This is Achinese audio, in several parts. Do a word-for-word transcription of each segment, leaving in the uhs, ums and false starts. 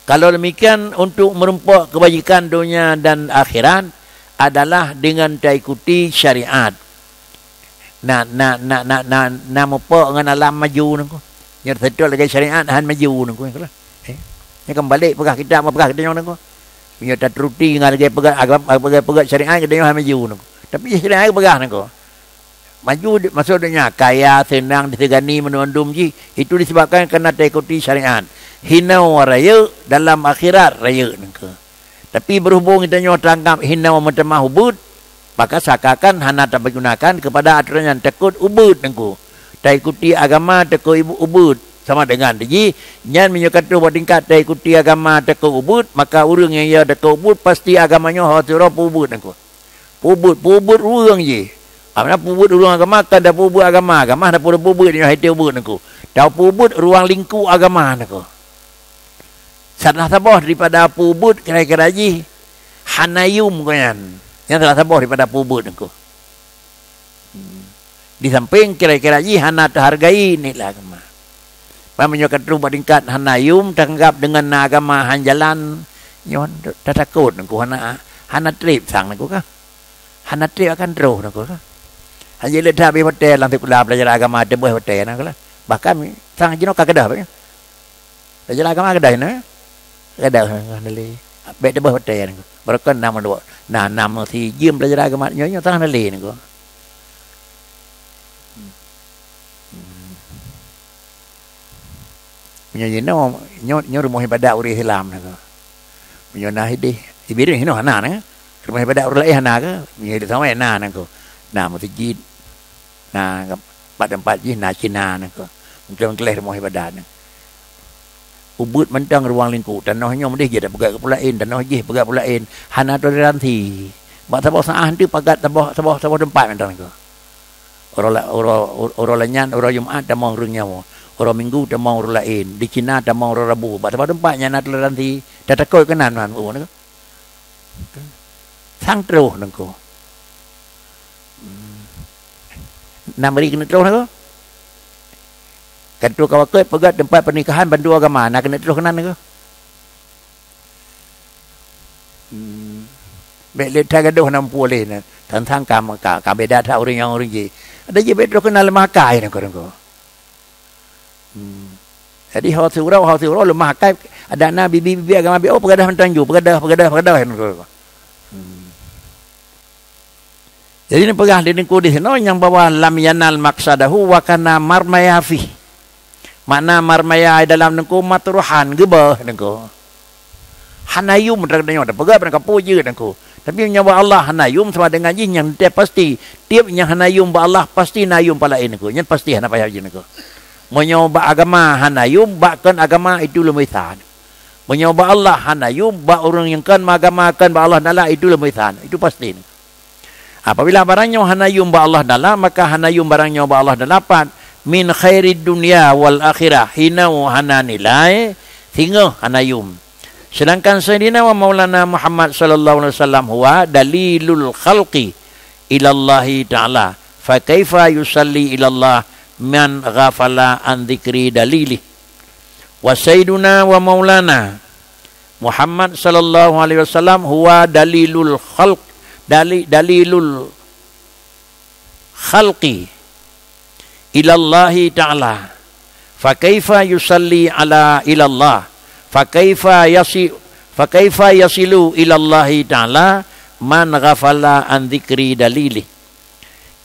Kalau demikian, untuk meureumpok keubajikan donya dan akhirat adalah dengan taikuti syariat. Na, na, na, na, na, na meupok ngon alam maju nangku. Nyoe seutôt lagée syariat han maju nangku, nyoe lah. Eh, nyoe kan balek peugah kitab, peugah geutanyoe nangku. Meunyoe taturuti ngon lagée peugah agam-, lagée peugah syariat, geutanyoe han maju nangku. Tapi syariat peugah nangku. Maju di, maksud donya, kaya, seunang, disegani, meunundum jih, itu disebabkan karena taikuti syariat. Hinoe rayeuk, dalam akhirat rayeuk nangku. Tapi berhubung geutanyoe tanggap hinoe meuteumah ubeuet, maka seakan-akan hana tapergunakan kepada aturan nyan, takot ubeuet nangku. Taikuti agama takot ibu-, ubeuet. Sama dengan jih, nyan meunyoe ka troh bak tingkat taikuti agama takot ubeuet, maka ureuëng nyang ya takot ubeuet pasti agama nyoe ho sidroe peuubeuet nangku. Peuubeuet, peuubeuet ureuëng jih. Amna peuubeuet ureuëng agama, kan tapeuubeuet agama, agama hana peuubeuet nyoe hai ubeuet nangku. Tapeuubeuet ruang lingkup agama nangku. Salah saboh daripada peuubeuet kira-kira jih hana yum keu nyan. Nyan salah saboh daripada peuubeuet nangku. Hmm. Di samping kira-kira jih hana teuhargai nilai agama. Ban meunyoe ka troh bak tingkat hana yum, tanggap deungon na agama han jalan, nyoe tatakot nangku hana, hana treb sang nangku kah. Hana treb akan troh nangku kah. Hana jeuet that habéh watée lam sikula pelajaran agama teubeuh watée nangku lah. Bahkan sang jinoe ka keudeh. Pelajaran agama keudeh nyoe. Keudeh nangku lé. Bék teubeuh watée nangku. Baroekon nam dua. Nah, nam si jeuem pelajaran agama nyoe, nyoe tengah lé nangku. Meunyoe jinoe, nyoe, nyoe rumoh ibadat ureuëng Islam nangku. Meunyoe na hideh, di Bireuen hinoe hana nangku. Rumoh ibadat ureuëng laén hana keu? Meunyoe di Sawae na nangku. Na meuseujid. Na, bak teumpat jih na Cina nangku. Meukleh-meukleh rumoh ibadat nangku. Ubeuet mantong ruang lingkup. Tanoh nyoe meudeh jih tapeugah keu peulaén, tanoh jih peugah peulaén. Hana toleransi. Bak saboh saát tu pagat saboh, saboh, saboh teumpat mantong nangku. Uroe la-, uroe, uroe lanyat, uroe Jumat tamong ureuëng nyoe. Uroe Minggu tamong ureuëng laén. Di Cina tamong uroe Rabu. Bak saboh teumpat nyan na toleransi. Tatakot keunan man ureuëng nangku. Sang troh nangku. Hmm. Na meuri keuneuk troh nangku. Kan troh ka wakot peugah teumpat pernikahan bantu agama, na keuneuk troh keunan nangku. Hmm. Bék lé that gadoh na muphom lé na. Tantang ka, ka, ka beda that ureuëng nyang ureuëng jih. Ada jih bék troh keunan lemah akai nangku, nangku. Hmm. Jadi ho siuroe, ho siuroe lemah akai, adak na bibi-bibi agama biôh, oh, peugadah mantong ju, peugadah, peugadah, peugadah. Hmm. Jadi neupeugah di nangku di sinoe nyang bahwa lam yanal maqsadahu wa kana marmaya fih. Makna marmaya dalam nangku matruhan, geubeuh nangku. Hana yum, droe geutanyoe tapeugah ban kapeue jeuet nangku. Tapi meunyoe bak Allah hana yum, sama dengan jih nyang teuntée pasti. Tieb nyang hana yum bak Allah pasti na yum palaén nangku. Nyan pasti hana payah jeuet nangku. Meunyoe bak agama hana yum, bak kon agama itu lom bisan. Meunyoe bak Allah hana yum, bak ureuëng nyang kon meuagama kon bak Allah Taala itu lom bisan. Itu pasti nangku. Apabila barang nyoe hana yum bak Allah Taala, maka hana yum barang nyoe bak Allah Taala pat min khairid dunya wal akhirah, hinoe hana nilai, singoh hana yum. Sedangkan Sayyidina wa Maulana Muhammad sallallahu alaihi wasallam huwa dalilul khalqi ilallahi ta'ala. Fa kaifa yusalli ilallah man ghafala an dzikri dalilih. Wa sayyiduna wa maulana Muhammad sallallahu alaihi wasallam huwa dalilul khalq, dali-, dalilul khalqi ilallahi ta'ala. Fa kaifa yusalli ala ilallah? Fa kaifa yasi-, fa kaifa yasilu ilallahi ta'ala man ghafala an dzikri dalilih?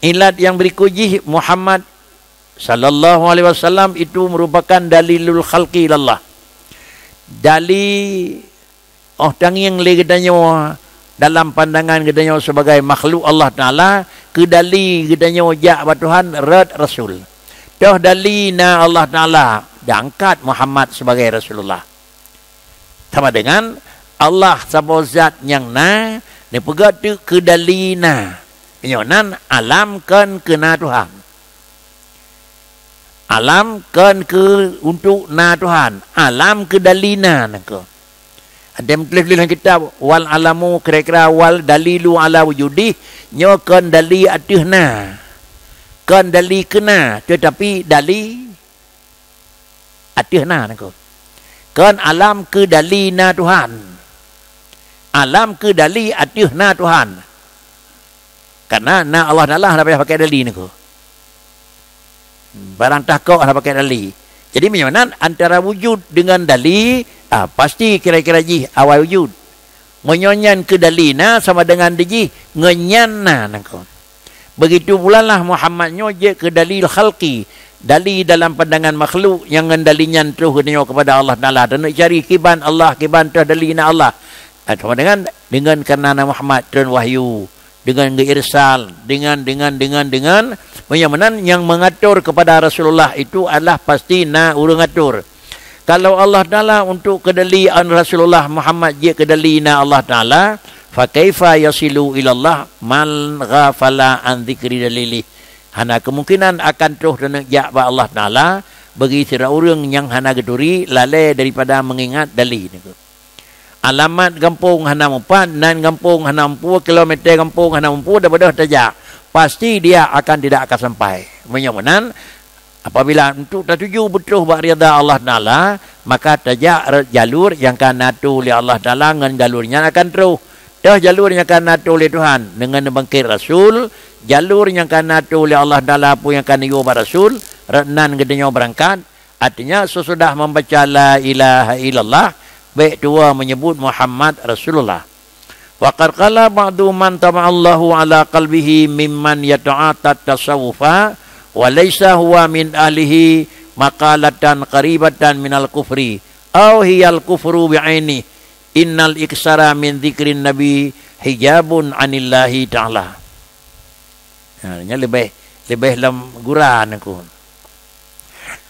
Ilat yang berikut jih Muhammad sallallahu alaihi wasallam itu merupakan dalilul khalqi ilallah. Dali oh tangieng lé geutanyoe dalam pandangan geutanyoe sebagai makhluk Allah Taala, keu dali geutanyoe jak bak Tuhan rot Rasul. Toh dali na Allah Taala, diangkat Muhammad sebagai Rasulullah. Sama dengan Allah saboh zat nyang na, neupeugah teuk keu dali na. Meunyoe nan alam kon keu na Tuhan. Alam kon keu untuk na Tuhan. Alam keu dali na nangko. Ada meutuléh-tuléh lam kitab, wal alamu, kira-kira wal dalilu ala wujudi, nyoe kon dali ateueh na. Kon dali keu na, teutapi dali ateueh na nangko. Kon alam keu dali na Tuhan. Alam keu dali ateueh na Tuhan. Karena na Allah Taala hana payah pakai dali niko. Barang takok hana pakai dali. Jadi meunyoe nan antara wujud dengan dali, ah, pasti kira-kira jih awai wujud. Meunyoe nyan keu dali na sama dengan dijih ngon nyan na nangko. Begitu pula lah Muhammad nyoe jeuet keu dalil khalqi, dali dalam pandangan makhluk nyang ngon dali nyan troh geutanyoe kepada Allah Taala. Dan cari kiban Allah, kiban troh dali na Allah. Ah, sama dengan, dengan karena na Muhammad turun wahyu, dengan geuirsal, dengan, dengan, dengan, dengan. Meunyoe meunan nyang mengatur kepada Rasulullah itu adalah pasti na ureuëng atur. Kalau Allah Taala untuk keudali an Rasulullah Muhammad jeuet keudali na Allah Taala, fa kaifa yasilu ilallah man ghafala an dzikri dalili. Hana kemungkinan akan troh teuneuk jak bak Allah Taala bagi sidroe ureuëng nyang hana geuturi lalée daripada mengingat dali niko. Alamat gampông hana mupat, nan gampông hana mupu, kilometer gampông hana mupu, dah bodoh tajak. Pasti dia akan tidak akan sampai. Meunyoe meunan, apabila untuk tatuju beutroh bak ridha Allah Taala, maka tajak re-, jalur nyang ka na tu lé Allah Taala ngon jalur nyan akan troh. Toh jalur nyang ka na tu lé Tuhan deungon neubangkét Rasul, jalur nyang ka na tu lé Allah Taala peue nyang ka neuyue bak Rasul, rot nan geutanyoe beurangkat, artinya sesudah membaca la ilaha illallah, bék tuwoe menyebut Muhammad Rasulullah. Wa qad qala ba'du man taba'allahu ala qalbihi mimman yata'ata tasawufa wa laisa huwa min ahlihi maqalatan qaribatan minal kufri, au hiyal kufru bi'aini, innal iksara min dzikrin nabi hijabun anillahi ta'ala. Ha, nyan leubeh, leubeh lom gura niko.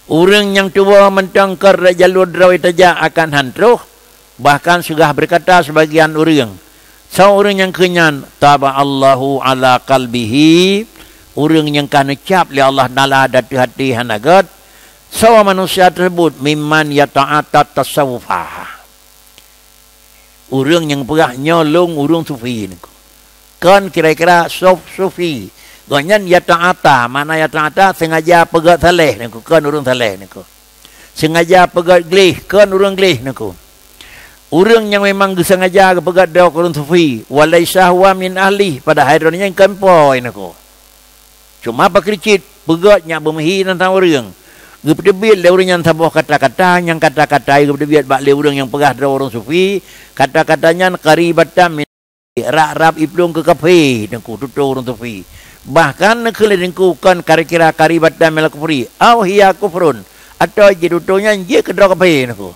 Ureuëng nyang tuwoe mantong keu jalur droe tajak akan han troh, bahkan seugah beukata sibagian ureuëng, "Soe ureuëng nyang keu nyan?" "Taba'allahu ala qalbihi," ureuëng nyang ka neucab lé Allah Taala di ateueh até hana gét. Soe manusia tersebut? "Mimman yata'ata tasawufa." Ureuëng nyang peugah nyoe lôn ureuëng sufi niko. Kon kira-kira sof sufi. Gobnyan yata'ata, makna yata'ata sengaja peugét saleh niko, kon ureuëng saleh niko. Sengaja peugét gleh, kon ureuëng gleh niko. Ureuëng nyang memang geusengaja geupeugét droe ureuëng sufi, wa laisa huwa min ahli, padahai droe nyan kon po niko. Cuma pakri cit peugét nyak beumeuhi teuntang ureuëng. Geupeuteubiet lé ureuëng nyan saboh kata-kata, nyang kata-kata geupeuteubiet bak lé ureuëng nyang peugah droe ureuëng sufi, kata-kata nyan qaribatan min rab-rab iplueng keu kafé, teungku tutoe ureuëng sufi. Bahkan neukheun lé teungku kon kira-kira qaribatan minal kufri, au hiya kufrun, atau jitutoe nyan jeuet keu droe kafé, teungku.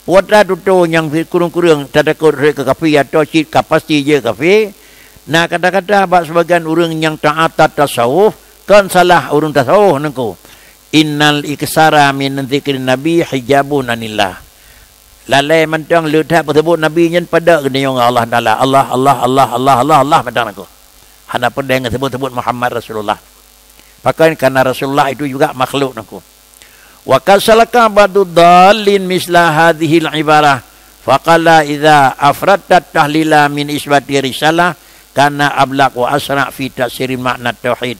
Peue atra tutoe nyang kureueng-kureueng tatakot rhot keu kafé atau cit ka pasti jeuet kafé, na kata-kata bak sibagian ureuëng nyang ta'ata tasawuf, kon salah ureuëng tasawuf niko. Innal iksara min dzikrin nabi hijabun anillah. Lalée mantong le that peuseubut nabi nyan padub geutanyoe ngon Allah Taala. Allah, Allah, Allah, Allah, Allah, Allah mantong niko. Hana peudeh ngon seubut-seubut Muhammad Rasulullah. Pakon karena Rasulullah itu juga makhluk niko. Wa qad salaka ba'du dhallin misla hadzihil ibarah, faqala idza afradta tahlila min isbati risalah kana ablaq wa asra fi tafsiri makna tauhid.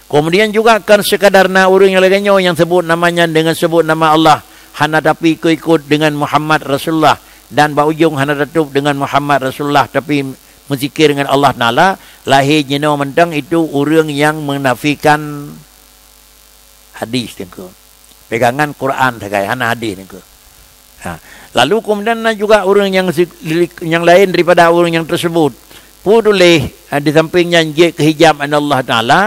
Kemudian juga kon sekadar na ureuëng nyang lagée nyoe nyang sebut nama nyan deungon sebut nama Allah, hana tapi ikut-ikut deungon Muhammad Rasulullah, dan bak ujong hana tatup deungon Muhammad Rasulullah, tapi meuzikir ngon Allah Taala, lahé jinoe mantong itu ureuëng nyang menafikan hadis teungku. Pegangan Quran sagai, hana hadis teungku. Ha. Lalu kemudian na juga ureuëng nyang si-, nyang lain daripada ureuëng nyang tersebut. Peue tuléh, ha, di samping nyan jeuet keu hijab an Allah Taala,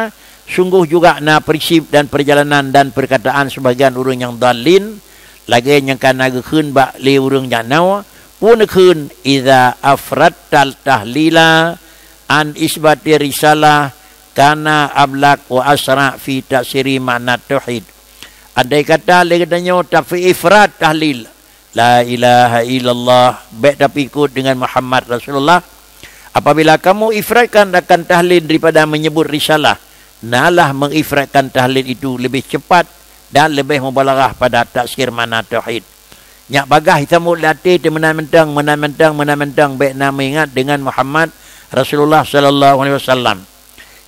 sungguh juga na prinsip dan perjalanan dan perkataan sebagian ureuëng nyang dhalin, lagée nyang ka na geukheun bak lé ureuëng nyang nyoe, peue neukheun, "Idza afradtal tahlila an isbati risalah kana ablaq wa asra fi tafsiri makna tauhid." Andai kata lé geutanyoe tafi ifrad tahlil, la ilaha illallah, bék tapikot deungon Muhammad Rasulullah. Apabila kamu ifradkan akan tahlil daripada menyebut risalah, nalah mengifradkan tahlil itu lebih cepat dan lebih mubalaghah pada tafsir makna tauhid. Nyak bagaih itamot lam até teuh meunan mantong, meunan mantong, meunan mantong bék na meuingat deungon Muhammad Rasulullah sallallahu alaihi wasallam.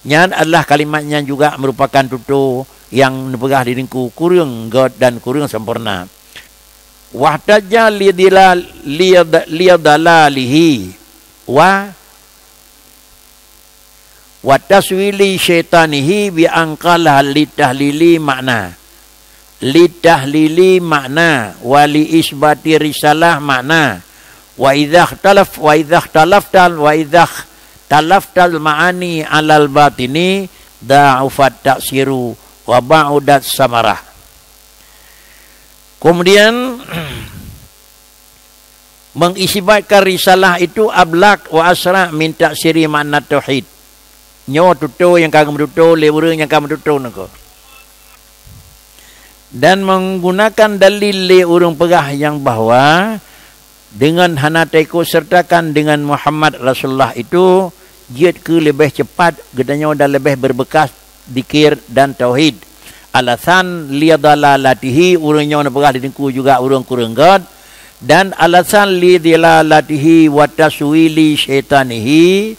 Nyan adalah kalimat nyan juga merupakan tutoe nyang neupeugah di teungku kureueng gét dan kureueng sampoereuna. Wahtajja li dila-, li, li dalalihi wa, wa taswili syaitanihi bi an qala li tahlili makna. Li tahlili makna, wa li isbati risalah makna. Wa idza ikhtalaf, wa idza ikhtalaftal, wa idza ikhtalaftal ma'ani alal batini, dha'ufat ta'siru wa ba'udat samarah. Kemudian, mengisbatkan risalah itu ablak wa asra min ta'siri makna tauhid. Nyoe tutoe nyang ka geumeututoe lé ureuëng nyang ka meututoe nangko. Dan menggunakan dalil lé ureuëng peugah nyang bahwa deungon hana taikot sertakan deungon Muhammad Rasulullah itu jeuet keu leubeh cepat geutanyoe dan leubeh beureubekas dikir dan tauhid. Alasan li dalalatihi, ureuëng nyoe neupeugah di teungku juga ureuëng kureueng gét, dan alasan li dalalatihi wa taswili syaitanihi,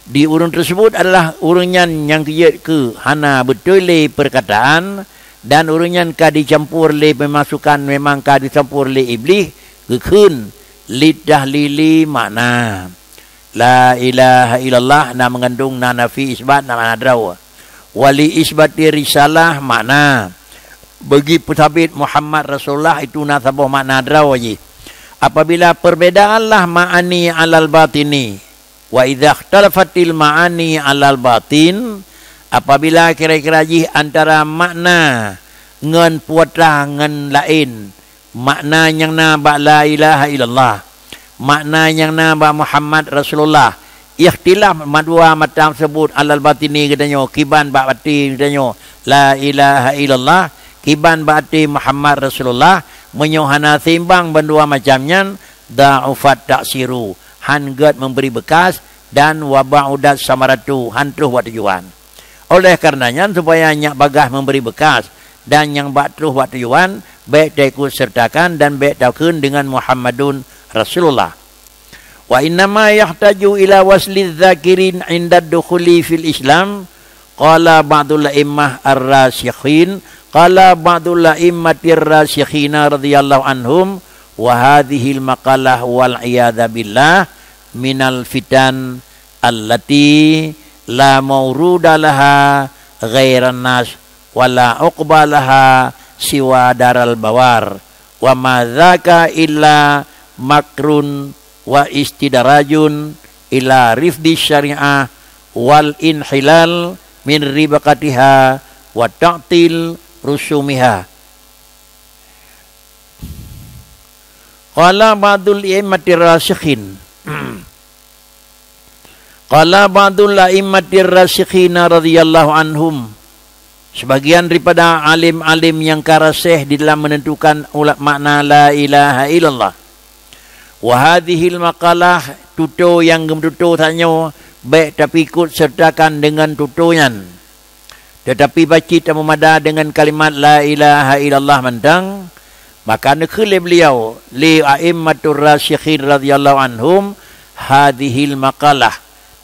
di ureuëng tersebut adalah ureuëng nyan nyang jeuet keu hana beutôi lé peurkataan, dan ureuëng nyan ka dicampur lé peumasukan, memang ka dicampur lé Iblih, geukheun li tahlili makna. La ilaha illallah na meungandong na nafi isbat na makna droe. Wa li isbati risalah makna bagi peusabit Muhammad Rasulullah itu na saboh makna droe jih. Apabila perbedaan lah ma'ani alal batini, wa idza ikhtalafatil ma'ani alal batin, apabila kira-kira jih antara makna ngon putra ngon laén, makna nyang na bak la ilaha illallah, makna nyang na bak Muhammad Rasulullah, ikhtilaf mandua macam tersebut alal batini geutanyoe, kiban bak batin geutanyoe la ilaha illallah, kiban bak até Muhammad Rasulullah, meunyoe hana seimbang bandua macam nyan, dha'ufat ta'siru, han gét memberi bekas, dan wa ba'udat samaratu, han troh bak tujuan. Oleh karena nyan, supaya nyak bagaih memberi bekas dan nyang bak troh bak tujuan, bék taikot sertakan dan bék takheun deungon Muhammadun Rasulullah. Wa innama yahtaju ila wasli dzakirin inda dukhuli fil Islam, qala ba'dul a'immah ar-rasikhin, qala ba'dul a'immatir rasikhina radhiyallahu anhum, wa hadhil maqalah wal iyadza billah minal fitan allati la mauruda laha ghairan nas, wa la uqba laha siwa daral bawar, wa ma dzaka illa makrun wa istidrajun ila rifdi syariah wal inhilal min ribqatiha wa ta'til rusumiha. Qala ba'dul a'immatir rasikhin. Qala ba'dul a'immatir rasikhina radhiyallahu anhum. Sebagian daripada alim-alim nyang ka raséh di dalam menentukan ula-, makna la ilaha illallah. Wa hadhil maqalah, tutoe nyang geumeututoe tanyoe, bék tapiikot sertakan deungon tutoe nyan. Teutapi bacut tameumada deungon kalimat la ilaha illallah mantong, maka neukheun lé beliau, lé a'immatur rasikhin radhiyallahu anhum, hadhil maqalah,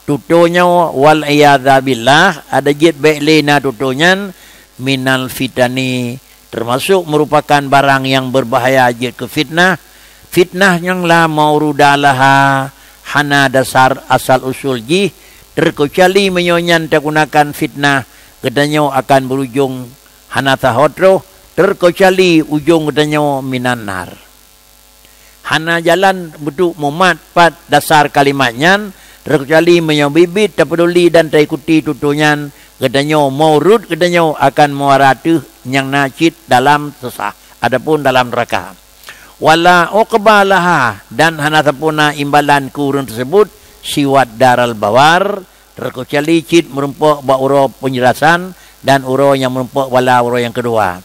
tutoe nyoe wal iyadza billah, ada jeuet bék lé na tutoe nyan, minal fitani, termasuk merupakan barang nyang berbahaya jeuet keu fitnah. Fitnah nyang la mauruda laha, hana dasar asal usul jih, terkecuali meunyoe nyan tagunakan fitnah, geutanyoe akan berujung hana saho troh, terkecuali ujong geutanyoe minan nar. Hana jalan untuk mumat pat dasar kalimat nyan, terkecuali meunyoe biet-biet tapeuduli dan taikuti tutoe nyan, geutanyoe maurud geutanyoe akan muara teuh nyang na cit dalam sesah, adapun dalam neraka. Wala uqba laha, dan hana sapeue na imbalan keu ureuëng tersebut, siwa daral bawar, terkecuali cit meurumpok bak uroe penjelasan dan uroe nyang meurumpok bala uroe nyang keudua.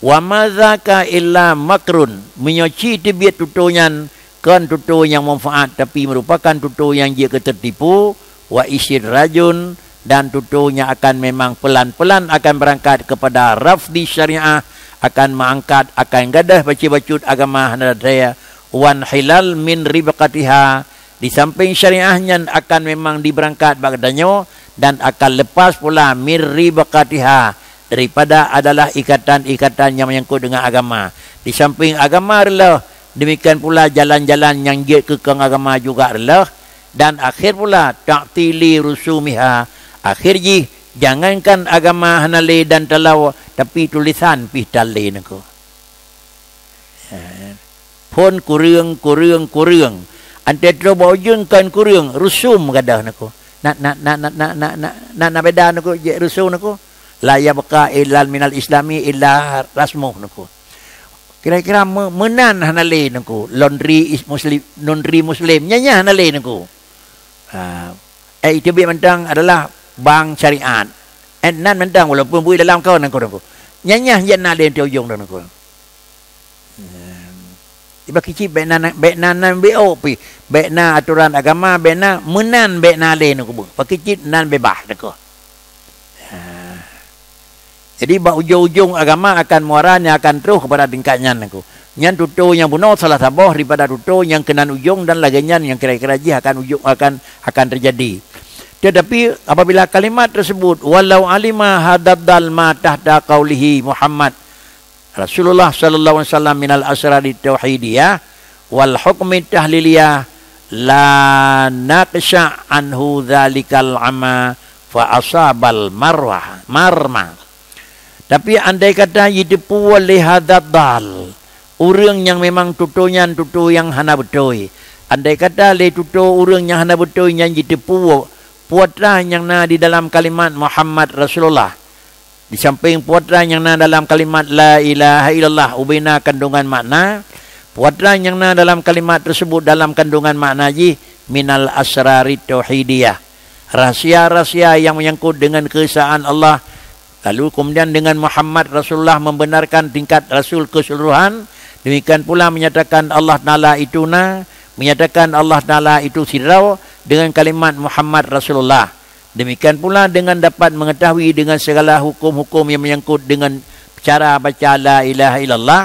Wa ma dzaka illa makrun, meunyoe ci teubiet tutoe nyan kon tutoe nyang manfaat, tapi merupakan tutoe nyang jeuet keu teutipu, wa istidrajun, dan tutoe nyan akan memang pelan-pelan akan berangkat kepada rafdi syariah, akan mengangkat, akan gadôh bacut-bacut agama hana daya, wan hilal min ribqatiha, di samping syariah nyan akan memang diberangkat bak geutanyoe dan akan lepas pula min ribqatiha, daripada adalah ikatan-ikatan nyang menyangkut dengan agama. Di samping agama reuloh, demikian pula jalan-jalan nyang jeuet keu kong agama juga reuloh, dan akhir pula ta'tili rusumiha. Akhir jih, jangankan agama hana lé dan taloe, tapi tulisan pih tan lé neuko. Phon kureueng, kureueng, kureueng. Antée troh bak ujong kon kureueng, rusum gadôh neuko. Na, na, na beda neuko, jeuet rusum neuko. La yabqa illal minal islami illa rasmuh neuko. Kira-kira me-, meunan hana lé neuko. Laundry is muslim, laundry muslim. Nyan, nyan hana lé neuko. Ha. Eh, itu bit mantong adalah bank syariat. Eh, nan mantong walaupun bui dalam kau neuko, neuko. Nyan, nyan, nyan na lé di ujong neuko. Iba kicik bèk na, bèk na nan B O pih, bèk na aturan agama, bèk na meunan, bèk na lé neuko. Pakicit nan beubaih neuko. Ha. Jadi bak ujong-ujong agama akan muara nyang akan troh kepada tingkat nyan neuko. Nyan tutoe nyang bunoe salah saboh daripada tutoe nyang keunan ujong dan lagèe nyan nyang kira-kira jih akan ujong akan, akan terjadi. Tetapi apabila kalimat tersebut, "Walau alima hadad dal ma tahta qaulihi Muhammad," Rasulullah sallallahu alaihi wasallam minal asrari tauhidiyah wal hukmi tahliliyah la naqsha anhu dzalikal ama fa asabal marwah, marma. Tapi andai kata jiteupeue lé hadat dal, ureuëng nyang memang tutoe nyan tutoe nyang hana beutôi, andai kata lé tutoe ureuëng nyang hana beutôi nyan jiteupeue peue atra nyang na di dalam kalimat Muhammad Rasulullah, di samping peue atra nyang na dalam kalimat la ilaha illallah ubena kandungan makna, peue atra nyang na dalam kalimat tersebut dalam kandungan makna jih minal asrari tauhidiyah, rahsia-rahsia yang menyangkut dengan keesaan Allah, lalu kemudian dengan Muhammad Rasulullah membenarkan tingkat Rasul keseluruhan, demikian pula menyatakan Allah Taala itu na, menyatakan Allah Taala itu sidroe dengan kalimat Muhammad Rasulullah. Demikian pula dengan dapat mengetahui dengan segala hukum-hukum yang menyangkut dengan cara baca la ilaha illallah,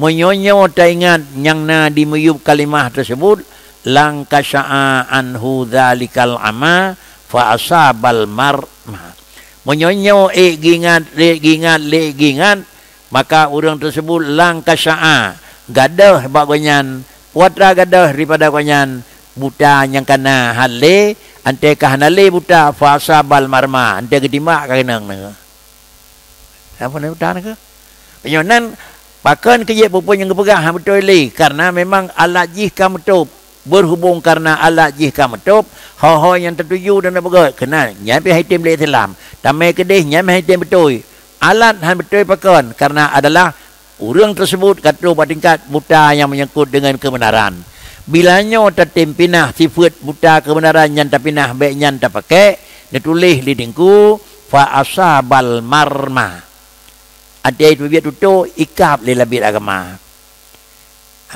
meunyoe nyoe taingat nyang na di miyueb kalimah tersebut, langkasya'a anhu dzalikal ama fa asabal marma. Meunyoe nyoe ék gingat, lék gingat, lék gingat, maka ureuëng tersebut langkasya'a, gadôh bak gobnyan, peue atra gadôh daripada gobnyan, buta nyang kana hal lé, antée ka hana lé buta, fa asabal marma, antée geutimbak ka keunong neuh. Apa ni buta neuh? Meunyoe nan, pakon keu jeuet peue-peue nyang geupeugah hana beutôi lé, karena memang alat jih ka meutôb. Berhubung karena alat jih ka meutôb, ho-ho nyang tatuju dan beugét, keunan nyan pih hai tem lé Islam. Tamé keudeh nyan pih hai tem beutôi. Alat hana beutôi pakon, karena adalah ureuëng tersebut ka troh bak tingkat buta nyang menyangkut dengan kebenaran. Bila nyoe tatem pinah sifeuet buta kebenaran nyan tapinah bék nyan tapakée, neutuléh lé Teungku, fa asabal marma. Até teubiet tutoe ikab lé labiet agama.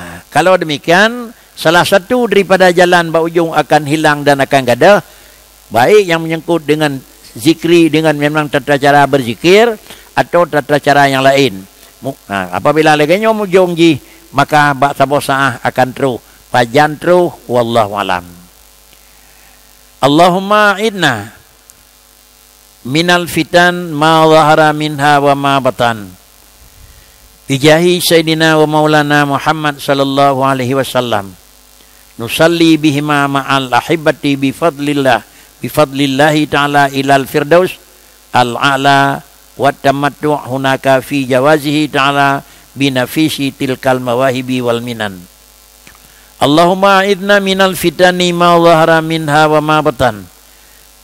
Ha, kalau demikian, salah satu daripada jalan bak ujong akan hilang dan akan gadôh, baik yang menyangkut dengan zikri, dengan memang tata cara berzikir, atau tata cara yang lain. Mu-, ha, apabila lagée nyoe mujong jih, maka bak saboh saah akan troh. Pajan troh, wallahu alam. Allahumma a'idna minal fitan ma zahara minha wa ma batan. Bijahi Sayyidina wa Maulana Muhammad sallallahu alaihi wasallam. Nusalli bihima ma'al ahibbati bi fadlillah, bi fadlillahi ta'ala ilal firdaus al-a'la wa tamattu' hunaka fi jawazihi ta'ala bi nafisi tilkal mawahibi wal minan. Allahumma a'idna minal fitani ma zahara minha wa ma batan.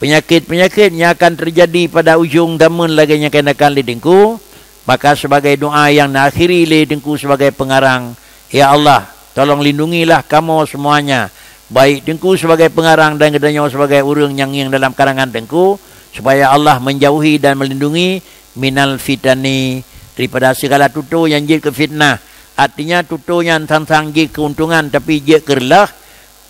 Penyakit-penyakit yang akan terjadi pada ujong zaman lagée nyang keunakan lé Teungku, maka sebagai doa yang na akhiri lé Teungku sebagai pengarang, ya Allah, tolong lindungilah kamoe semuanya, baik Teungku sebagai pengarang dan geutanyoe sebagai ureuëng nyang ngieng dalam karangan Teungku, supaya Allah menjauhi dan melindungi minal fitani, daripada segala tutoe nyang jeuet keu fitnah. Artinya tutoe nyan sang-sang jeuet keuntungan tapi jeuet keu reuloh.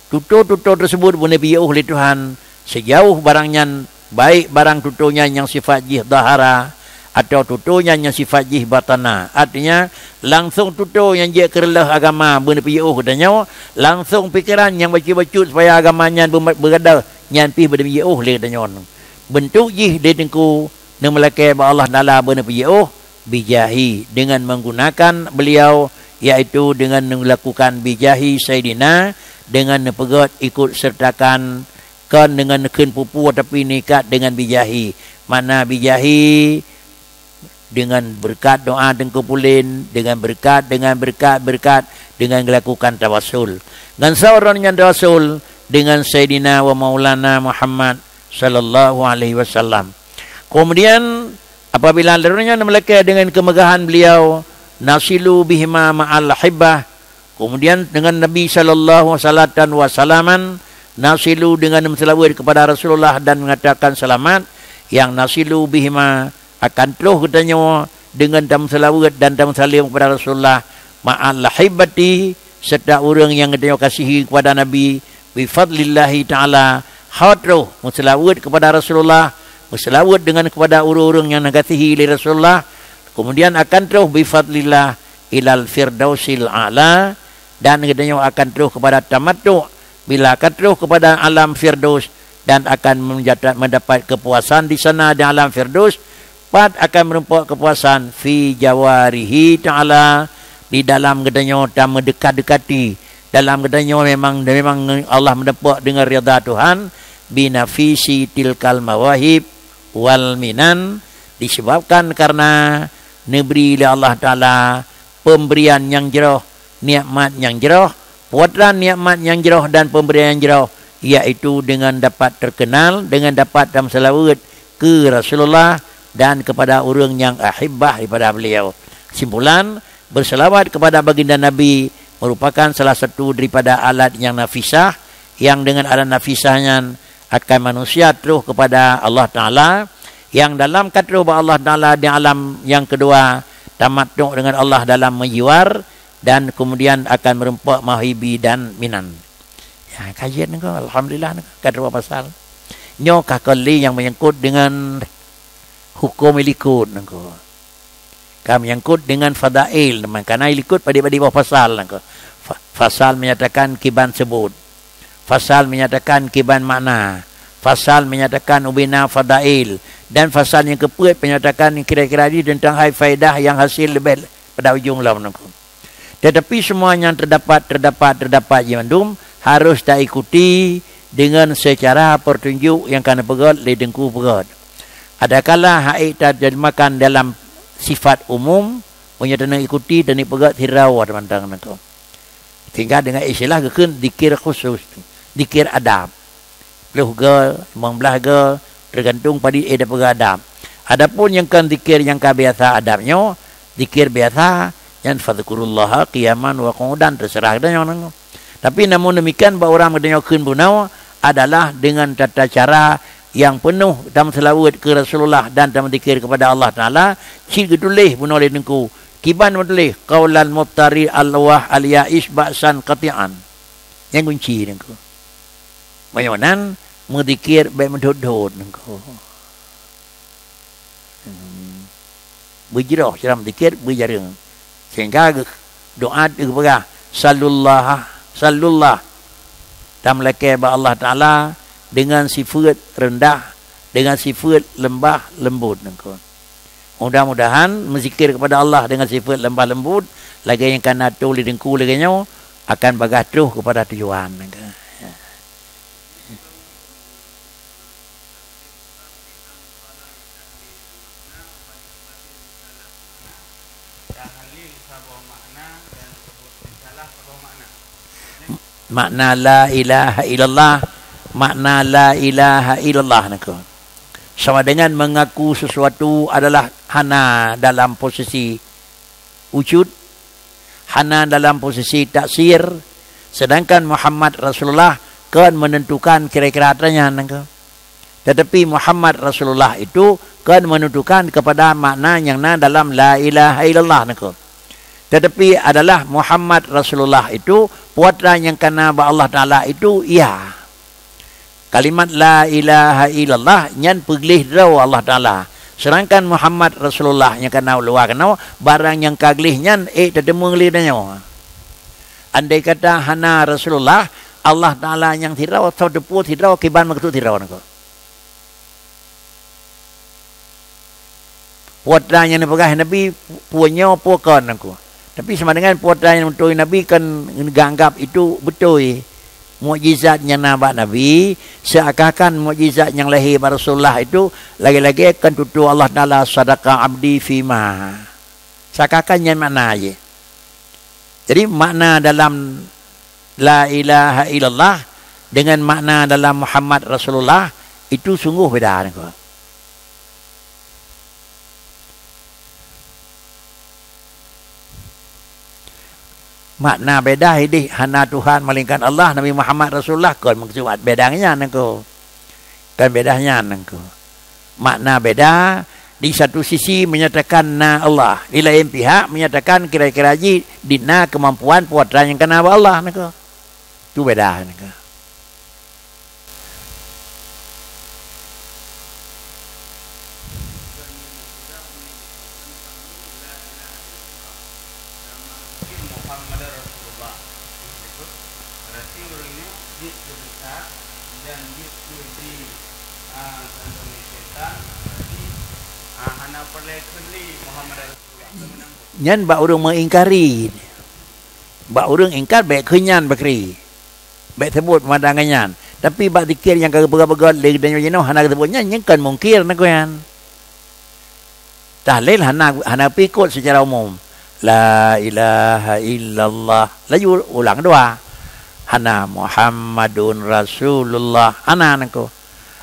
Tutoe-tutoe tersebut beuneupiôh lé Tuhan, sejauh barang nyan, baik barang tutoe nyan nyang sifat jih zahara, atau tutoe nyan nyang sifat jih batana. Artinya, langsong tutoe nyang jeuet keu reuloh agama beuneupiôh geutanyoe, langsong pikeran nyang bacut-bacut supaya agama nyan beu-, beugadôh, nyan pih beuneupiôh lé geutanyoe. Beuntuk jih di Teungku, neumeulakée bak Allah Taala beuneupiôh, bijahi, dengan menggunakan beliau yaitu dengan melakukan bijahi Saidina, dengan neupeugét ikut sertakan, kon dengan neukheun peue-peue tapi neuikat dengan bijahi. Makna bijahi, dengan beureukat doa Teungku Pulen, dengan beureukat, dengan beureukat, beureukat, dengan geulakukan tawasul. Ngon soe droeneuh nyan tawasul? Dengan Saidina wa Maulana Muhammad sallallahu alaihi wasallam. Kemudian, apabila droeneuh nyan meulakée dengan kemegahan beliau, nasilu bihima ma'al ahibbah, kemudian dengan Nabi sallallahu salatan wa salaman, nasilu dengan meuseulaweuet kepada Rasulullah dan mengatakan selamat, yang nasilu bihima akan troh geutanyoe dengan tameuseulaweuet dan tameusaleuem kepada Rasulullah, ma'al ahibbati, serta ureuëng nyang geutanyoe kasihi kepada Nabi, bi fadlillahi ta'ala, ha troh meuseulaweuet kepada Rasulullah, meuseulaweuet dengan kepada ureuëng-ureuëng nyang neukasihi lé Rasulullah, kemudian akan troh bi fadlillah ilal firdausil a'la, dan geutanyoe akan troh kepada tamattu', bila ka troh kepada alam Firdaus dan akan menjata-, mendapat kepuasan di sana di alam Firdaus, pat akan meureumpok kepuasan fi jawarihi ta'ala, di dalam geutanyoe tameudeukat-deukati, dalam geutanyoe memang, memang Allah meudeumpok deungon ridha Tuhan, binafisi tilkal mawahib wal minan, disebabkan karena neubri lé Allah Taala pemberian nyang jroh, nikmat nyang jroh, putra nikmat nyang jroh dan pemberian nyang jroh, yaitu dengan dapat terkenal, dengan dapat tameuseulaweuet keu Rasulullah dan kepada ureuëng nyang ahibbah daripada beliau. Kesimpulan, berselawat kepada baginda Nabi merupakan salah satu daripada alat nyang nafisah, yang dengan alat nafisah nyan akan manusia troh kepada Allah Taala, yang dalam ka troh bak Allah Taala di alam nyang keudua, tamattu' dengan Allah dalam meujiwar, dan kemudian akan meureumpok mahibi dan minan. Ya, kajian niko, alhamdulillah niko, ka dua pasal. Nyoe ka kali nyang menyangkut dengan hukum likot niko. Ka menyangkut dengan fadail, makana likot padé-padé boh pasal niko. Fa-, fasal menyatakan kiban sebut. Fasal menyatakan kiban makna. Fasal menyatakan ubena fadail. Dan fasal nyang keupeuet menyatakan kira-kira di tentang hai faedah nyang hasil leubeh pada ujong lom niko. Tetapi semua nyang terdapat, terdapat, terdapat jimandum harus taikuti dengan secara petunjuk nyang ka neupeugét lé Teungku peugét. Adakala hai taterjemahkan dalam sifat umum, meunyoe taneuk ikuti dan ipeugét sidroe teumantong niko. Sehingga dengan istilah geukheun zikir khusus, zikir adab. Ploh go, limong blaih go, teugantung padit éh tapeugah adab. Adapun nyang kon zikir nyang ka biasa adab nyoe, zikir biasa, nyan fadzkurullaha qiyaman wa qu'udan, teuseurah geutanyoe nyoe. Tapi namun demikian, bak ureuëng geutanyoe kheun bunoe adalah dengan tata cara nyang peunoh tameuseulaweuet keu Rasulullah dan tameuzikir kepada Allah Taala, cit geutuléh bunoe lé Teungku. Kiban meutuléh, qaulan mubtari alwah al-ya'is ba'san qati'an. Nyang kunci Teungku. Meunyoe nan, meuzikir bék meudhot-dhot niko. Hmm. Beujroh cara meuzikir, beujareueng. Sehingga geu-, doa geupeugah, "Salullah, salullah." Tameulakée bak Allah Taala dengan sifeuet reundah, dengan sifeuet leumbah leumbot niko. Mudah-mudahan meuzikir kepada Allah dengan sifeuet leumbah leumbot, lagée nyang ka na tuléh Teungku lagée nyoe, akan bagaih troh kepada tujuan. Makna la ilaha illallah, makna la ilaha illallah niko. Sama dengan mengaku sesuatu adalah hana dalam posisi wujud, hana dalam posisi taksir, sedangkan Muhammad Rasulullah kon menentukan kira-kira atra nyan niko. Tetapi Muhammad Rasulullah itu kon menentukan kepada makna nyang na dalam la ilaha illallah niko. Tetapi adalah Muhammad Rasulullah itu putra nyang ka na bak Allah Taala itu, iya. Kalimat la ilaha illallah nyan peugléh droe Allah Taala. Sedangkan Muhammad Rasulullah nyang ka na u luwa keunoe, barang nyang ka gléh nyan ék teuteumé lé tanyoe. Andai kata hana Rasulullah, Allah Taala nyang sidroe, soe teupeu sidroe, kiban meukeusut sidroe niko. Putra nyang neupeugah Nabi, peue nyoe, peue kon niko. Tapi sama dengan peue nyang beutôi Nabi kan geuanggap itu beutôi. Mukjizat nyang na bak Nabi, seakan-akan mukjizat nyang lahé bak Rasulullah itu lagée-lagée kan tutoe Allah Taala, "Sadaqa abdi fima." Seakan-akan nyan makna jih. Jadi makna dalam la ilaha illallah dengan makna dalam Muhammad Rasulullah itu sungguh beda niko. Makna beda ideh hana Tuhan melainkan Allah, Nabi Muhammad Rasulullah, kon meukeusut beda nyan niko. Kon beda nyan niko. Makna beda, di satu sisi menyatakan na Allah, di lain pihak menyatakan kira-kira jih di na kemampuan putra nyang kana bak Allah niko. Tu beda niko. Berarti ureuëng nyoe jeuet keu sesat dan jeuet keu di, a, kandong syaitan, berarti, a, hana peureulée kheun lé Muhammad Rasulullah. Nyan bak ureuëng meuingkari. Bak ureuëng ingkar bék kheun nyan bakri. Bék sebut peumandang nyan. Tapi bak zikir nyang ka geupeugah-peugah lé geutanyoe jinoe hana geuseubut nyan, nyan kon mungkir niko nyan. Tahlil hana, hana pikot secara umum. La ilaha illallah. Laju ulang dua. Hana Muhammadun Rasulullah. Hana niko.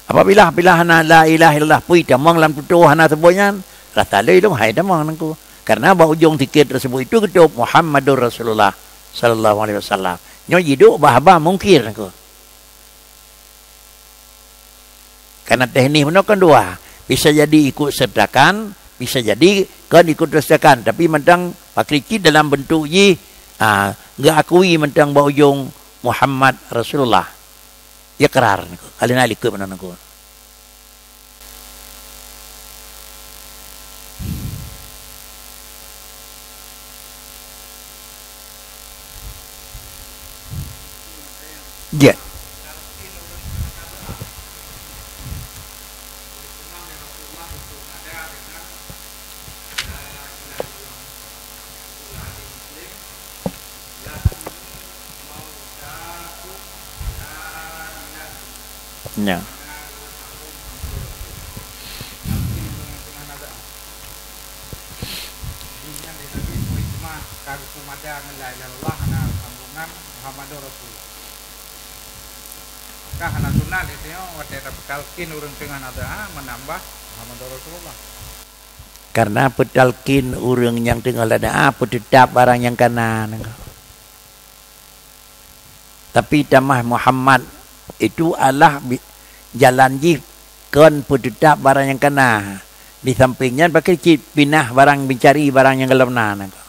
Apabila, apabila hana la ilaha illallah, pui tamong lam tutoe hana seubut nyan, rasa lé lom hai tamong niko. Karena bak ujong zikir tersebut itu geutôb Muhammadur Rasulullah sallallahu alaihi wasallam. Nyoe jiduek bah haba mungkir niko. Karena teknik meunoe kan dua. Bisa jadi ikut sertakan, bisa jadi kon ikut sertakan. Tapi mantong pakri cit dalam bentuk jih, ha, geuakui mantong bak ujong Muhammad Rasulullah. Ikrar niko. Kali na likot meunoe niko. Jeuet. Nya. Ka geupeumada ngon la ilaha illallah, hana sambungan Muhammadur Rasulullah. Maka hana sunat lé tanyoe watée tapeutalkin ureuëng teungoh na doá meunambah Muhammadur Rasulullah. Karena peutalkin ureuëng nyang teungoh na doá peuteutab barang nyang kana. Tapi tamah Muhammad itu Allah bi-, jalan jih kon peuteutab barang nyang kana. Di samping nyan pakri cit pinah barang meucari barang nyang gohlom na niko.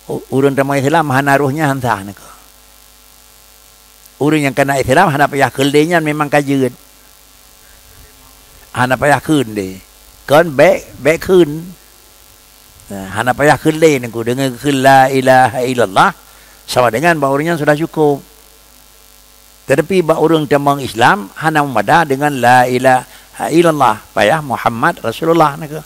U-, ureuëng tamong Islam hana roh nyan han sah niko. Ureuëng nyang kana Islam hana payah kheun lé nyan memang ka jeuet. Hana payah kheun lé. Kon bék, bék kheun. Nah, hana payah kheun lé niko deungon kheun la ilaha illallah sama dengan bak ureuëng nyan sudah cukup. Tetapi bak ureuëng tamong Islam hana meumada deungon la ilaha illallah, payah Muhammad Rasulullah niko.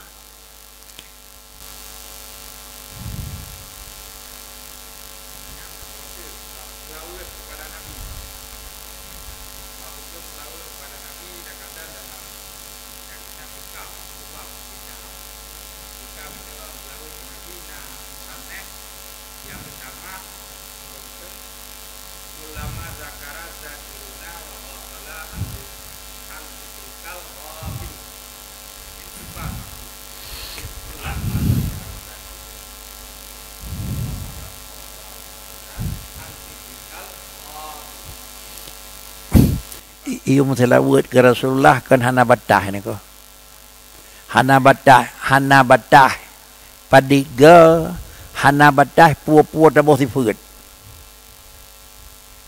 I-, ié meuseulaweuet keu Rasulullah kan hana bataih niko. Hana bataih, hana bataih padit goe, hana bataih peue-peue taboh sifeuet.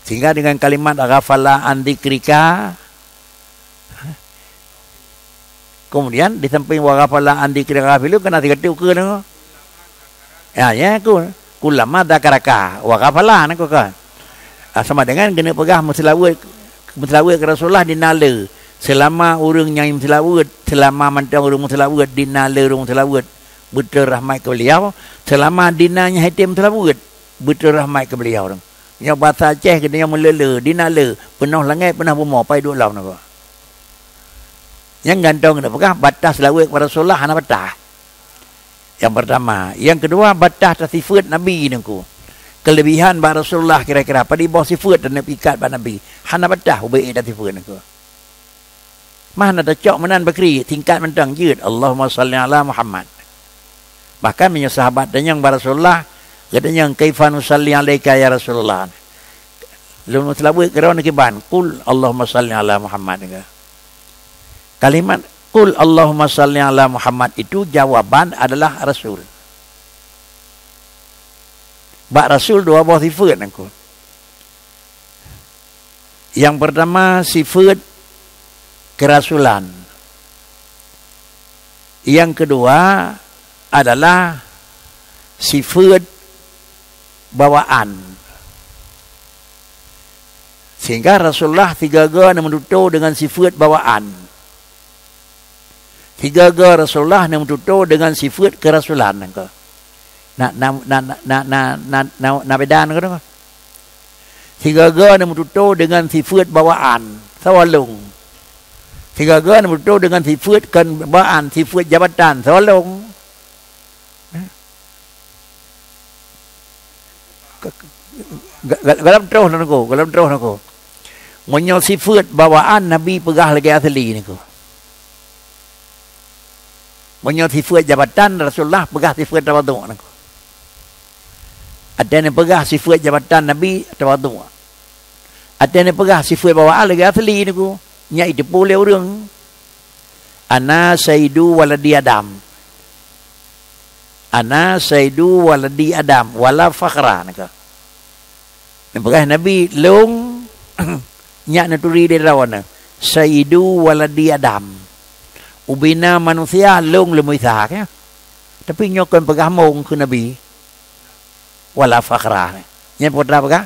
Sehingga dengan kalimat ghafala an dzikrika, kemudian di samping wa ghafala an dzikrika ghafilun kena tiga tu ke niko. Ya, ya, ku, kullama dzakaraka wa ghafala, niko kan. Ah, sama dengan keuneuk peugah meuseulaweuet, meuseulaweuet keu Rasulullah di na le. Seulama ureuëng nyang meuseulaweuet, seulama mantong ureuëng meuseulaweuet, di na le ureuëng meuseulaweuet, beutôi rahmat keu beliau, seulama dina nyan hana tem teulabeuet, beutôi rahmat keu beliau. Nyoe basa Aceh geutanyoe meuleu-leu, dina leu, peunoh langét, peunoh bumoe, pai duek lom nangko. Nyang gantong na peugah, bataih seulaweuet keu Rasulullah hana bataih. Nyang peurtama. Nyang keudua, bataih tasifeuet Nabi nangko. Keuleubihan bak Rasulullah kira-kira, padum boh sifeuet dan neupikat bak Nabi. Hana bataih ubé tasifeuet nangko. Mah na tacok meunan bakri, tingkat mantong jeuet, "Allahumma shalli ala Muhammad." Bahkan meunyoe sahabat tanyong bak Rasulullah, geutanyong, "Kaifa nusalli alaika ya Rasulullah?" Lôn meuseulaweuet keu droeneuh kiban, "Qul Allahumma shalli ala Muhammad." Kalimat "Qul Allahumma shalli ala Muhammad" itu jawaban adalah Rasul. Bak Rasul dua boh sifeuet nangko. Nyang peurtama, sifeuet keurasulan. Nyang keudua adalah sifeuet bawaan. Sehingga Rasulullah sigaga neumeututoe deungon sifeuet bawaan. Sigaga Rasulullah neumeututoe deungon sifeuet keurasulan nangko. Na, na, na beda nangko. Sigaga neumeututoe deungon sifeuet bawaan, soe lôn. Sigaga neumeututoe deungon sifeuet kon bawaan, sifeuet jabatan, soe lôn. Ga-, ga-, gohlom troh nangko, gohlom troh nangko. Meunyoe sifeuet bawaan Nabi peugah lagée asli nangko. Meunyoe sifeuet jabatan Rasulullah peugah sifeuet tawadhu nangko. Até neupeugah sifeuet jabatan Nabi tawadhu. Até neupeugah sifeuet bawaan lagée asli nangko. Nyan jiteupeue lé ureuëng. "Ana sayyidu waladi Adam. Ana sayyidu waladi Adam, wala fakhra," nangko. Neupeugah Nabi, "Lôn," nyan neuturi di droeneuh, "sayyidu waladi Adam." Ubena manusia lôn leumeuisa, ya. Tapi nyoe kon peugah mong keu Nabi. Wala fakhra. Nyan peue teuma peugah?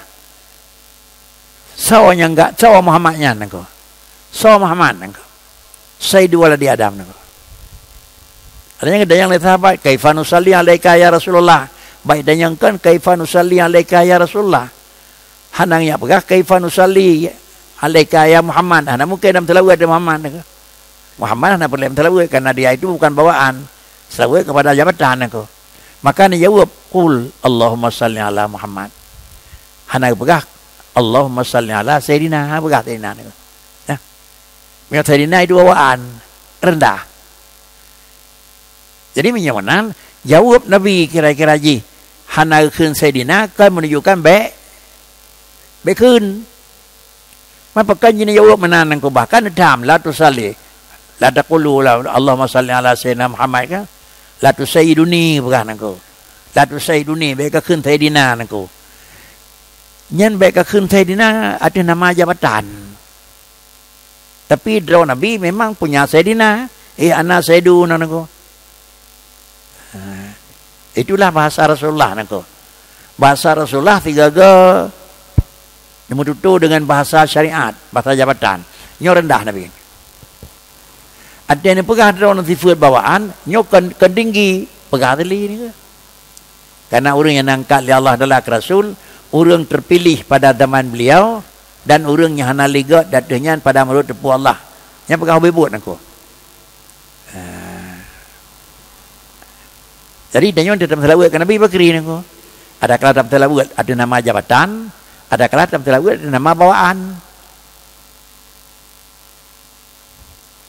Soe nyang ga-, soe Muhammad nyan nangko? Soe Muhammad nangko? Sayyidu waladi Adam nangko. Ada nyang, ada nyang lé sahabat, "Kaifa nusalli alaika ya Rasulullah?" Baik tanyong kon, "Kaifa nusalli alaika ya Rasulullah?" Hana nyak peugah, "Kaifa nusalli alaika ya Muhammad?" Hana mungken lam seulaweuet Muhammad nangko. Muhammad hana peureulée meuseulaweuet, karena dia itu bukan bawaan. Seulaweuet kepada jabatan nangko. Maka neujaweueb, "Qul Allahumma salli ala Muhammad." Hana geupeugah, "Allahumma salli ala Sayyidina." Hana peugah Sayyidina nangko. Nah, meunyoe Sayyidina itu bawaan, rendah. Jadi meunyoe meunan, jaweueb Nabi kira-kira jih hana geukheun Sayyidina, kan menunjukkan bék, bék kheun. Man pakon jih neujaweueb meunan nangko, bahkan neutham, "La tusalli, la taqulu la, Allahumma salli ala Sayyidina Muhammad," kan? "La tusayyiduni," peugah nangko. "La tusayyiduni," bék kakheun Sayyidina nangko. Nyan bék kakheun Sayyidina ateueh nama jabatan. Tapi droe Nabi memang punya Sayyidina, "Eh, ana Sayyidu," nangko. Ha, itulah bahasa Rasulullah nangko. Bahasa Rasulullah sigaga neumeututoe deungon bahasa syariat, bahasa jabatan. Nyoe rendah Nabi. Até neupeugah droe sifeuet bawaan, nyoe kon, kon tinggi, peugah teuh lé nangko. Karena ureuëng nyang neuangkat lé Allah Taala keu Rasul, ureuëng terpilih pada zaman beliau, dan ureuëng nyang hana lé gét ateueh nyan pada meunurot teupeu Allah. Nyan peugah ubé buet nangko. Ha. Jadi, tanyoe teutab seulaweuet keu Nabi Bakri nangko. Ada kala teutab seulaweuet ateueh nama jabatan, ada kala teutab seulaweuet ateueh nama bawaan.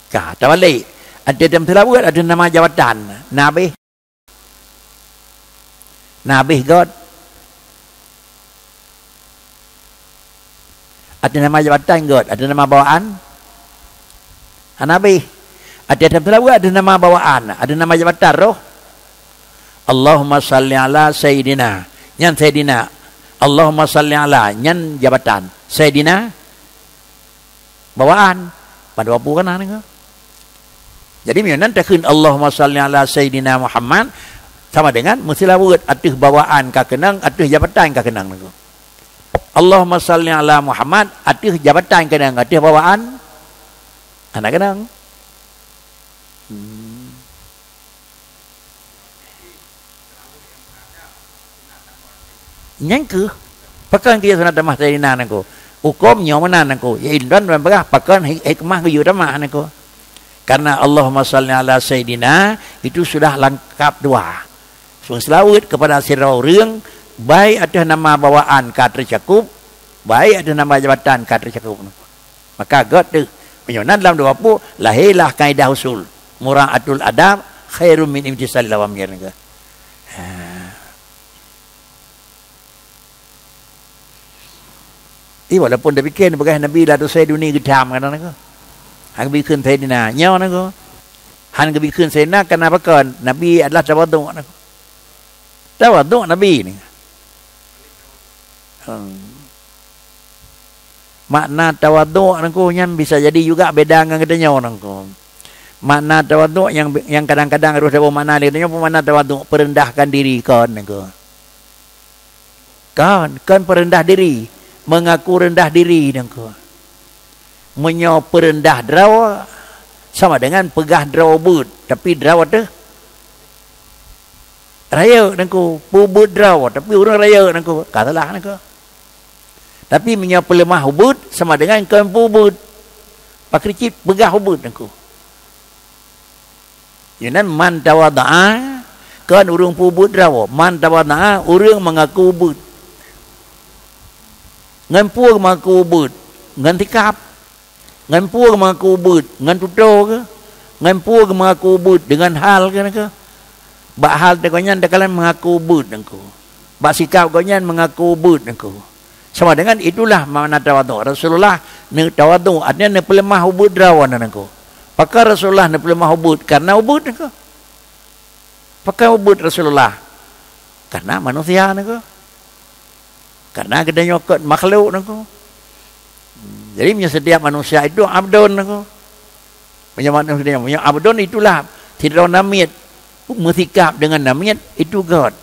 Ka, tabalek. Ada teutab seulaweuet ateueh nama jabatan. Nabi Na habéh gét. Ada nama jabatan gét, ada nama bawaan? Hana habéh. Ada, ada seulaweuet, ada nama bawaan, ada nama jabatan roh. Allahumma salli ala Sayyidina. Nyan Sayyidina. Allahumma salli ala. Nyan jabatan. Sayyidina. Bawaan. Padub apui kana nangko. Jadi, meunyoe nan takheun Allahumma salli ala Sayyidina Muhammad, sama dengan meuseulaweuet ateueh bawaan ka keunong, ateueh jabatan ka keunong nangko. Allahumma salli ala Muhammad, ateueh jabatan keunong, ateueh bawaan hana keunong. Hmm. Nyan keuh, pakon geuyue sunat tamah Saidina nangku. Huköm nyoe meunan nangku. Ya, indon ban peugah pakon hi-, hikmah geuyue tamah nangku. Karena Allahumma shalli ala Saidina itu sudah lengkap dua. Seulaweuet kepada sidroe ureuëng, baik ateueh nama bawaan ka teucakup, baik ateueh nama jabatan ka teucakup. Maka göt teuh. Meunyoe na lam dua ploh, lahé lah kaidah usul. Mura'atul adab khairum min imtisalil awamir. Ha. Ih, walaupun tapiké neupeugah Nabi la tusai duni geutam kana nangku. Han geubri kheun Saidina nyoe nangku. Han geubri kheun Saidina kana pakon Nabi adalah tawaduk nangku. Tawaduk Nabi ni. Hmm. Makna tawaduk nangku nyan bisa jadi juga beda ngon geutanyoe nangku. Makna tawaduk nyang, nyang kadang-kadang harôh taboh makna lé geutanyoe pun makna tawaduk, peurendahkan diri kon nangku. Kon, kon peureundah diri, mengaku rendah diri nangku. Meunyoe peureundah droe sama dengan peugah droe ubeuet, tapi droe teuh rayeuk nangku, peubeuet droe, tapi ureuëng rayeuk nangku, ka salah nangku. Tapi meunyoe peuleumah ubeuet sama dengan kon peubeuet. Pakri cit peugah ubeuet nangku. Inan man tawadha'a, kon ureuëng peubeuet droe. Man tawadha'a, ureuëng mengaku ubeuet. Ngon peue mengaku ubeuet? Ngon sikap. Ngon peue mengaku ubeuet? Ngon tutoe keuh? Ngon peue mengaku ubeuet? Dengan hal keuh nangku. Bak hal teuh gobnyan teukalon mengaku ubeuet nangku. Bak sikap gobnyan mengaku ubeuet nangku. Sama dengan itulah makna tawaduk. Rasulullah neutawaduk, artinya neupeuleumah ubeuet droe nangku. Pakon Rasulullah neupeuleumah ubeuet? Karena ubeuet nangku. Pakon ubeuet Rasulullah? Karena manusia nangku. Karena geutanyoe kot makhluk nangku. Jadi meunyoe setiap manusia itu abdon nangku. Meunyoe manusia, meunyoe abdon itulah sidroe namiet meusikap dengan namiet itu göt.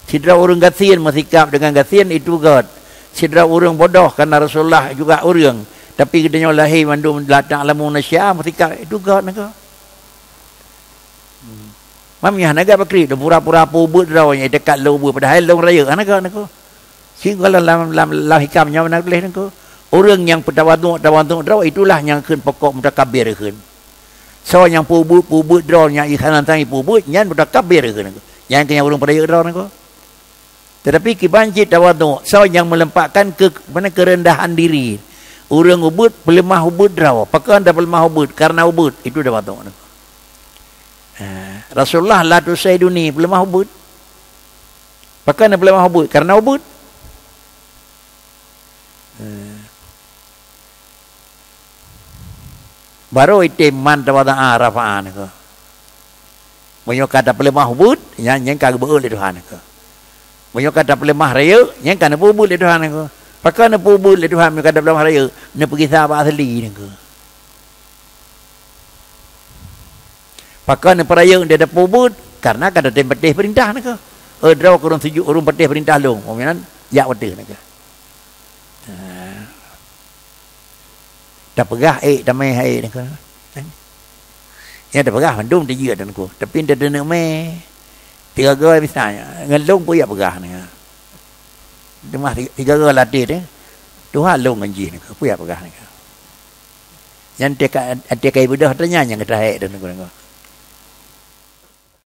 Sidroe ureuëng gasien meusikap dengan gasien itu göt. Sidroe ureuëng bodoh karena Rasulullah juga ureuëng, tapi geutanyoe lahé mandum la ta'lamuna syai'a meusikap itu göt nangku. Mam nyan hana gét pakri, lôn pura-pura peubeuet droe nyang dekat lôn ubeuet, padahai lôn rayeuk, hana gét nangku. Sigohlom lam, lam, lam hikam nyoe na tuléh nangku. Ureuëng nyang peutawaduk, tawaduk droe, itulah nyang kheun pokok mutakabir kheun. Soe nyang peubeuet, peubeuet droe nyang ikhanan tangi peubeuet, nyan mutakabir kheun nangku. Nyan keuh nyang ureuëng peurayeuk droe nangku. Tetapi kiban cit tawaduk, soe nyang meuleumpakkan ke, mana, keureundahan diri. Ureuëng ubeuet, peuleumah ubeuet droe. Pakon tapeuleumah ubeuet? Karena ubeuet. Itu tawaduk. Ha, Rasulullah la tusaiduni, peuleumah ubeuet. Pakon peuleumah ubeuet? Karena ubeuet. Ha. Barô item man tawadha'a rafa'a nangku. Meunyoe ka tapeuleumah ubeuet, nyan, nyan ka geubeuet lé Tuhan nangku. Meunyoe ka tapeuleumah rayeuk, nyan ka neupeubeuet lé Tuhan nangku. Pakon neupeubeuet lé Tuhan meunyoe ka tapeuleumah rayeuk? Neupeugisa bak asli nangku. Pakon neupeurayeuk neupeubeuet? Karena ka tatem patéh peurintah nangku. Eh, droe keu ureuëng sujut, ureuëng patéh peurintah lôn. Nyan, jak patéh nangku. Ha. Tapeugah ék, tamé ék nangku. Nyang tapeugah mandum tajeuet nangku. Tapi nyan tadeuneuek mé. Tiga goe misalnya, ngon lôn peue jak peugah nangku. Teuma tiga goe latih teuh, tuha lôn ngon jih nangku, peue jak peugah nangku. Nyan teuka, teuka ibeudôh teuh nyan nyang geutrah ék teuh nangku.